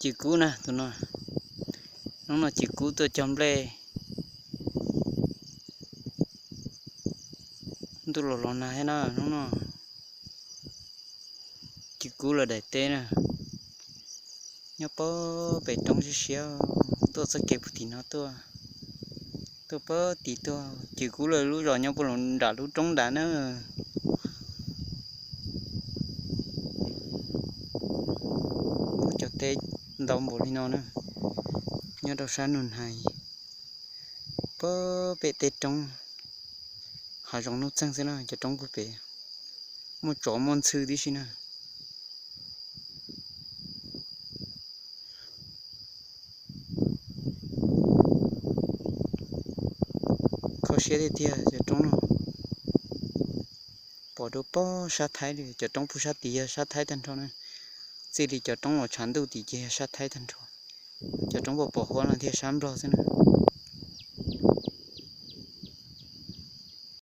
Cws kub na tus no, hnub no cws kub tuaj cog nplej. Ntuj los los nag thiab na, hnub no cws kub lawm daim teb na. Nyob pem roob siab siab, tuaj txoj kev puag tim no tuaj, tuaj pem tim tuaj. Cws kub lawm lub zos nyob puag nram lub roob nrad na. Muaj cov teb ntau npaum li no na, nyob rau sab Nus Hais, pem tej roob, hav zoov nuj txeeg xwb na, cov roob puag pem, muaj tsov muaj ntxhw tib si na. Kho siab tiag tiag cov roob no. Pom rau pem sab Thaib li, cov roob puag sab tid yog sab Thaib tag nrho na. Txij li cov roob uas tshav ntuj tim ces yog sab Thaib tag nrho. Cov roob pom pom huab no thiaj sab Nplog xwb na.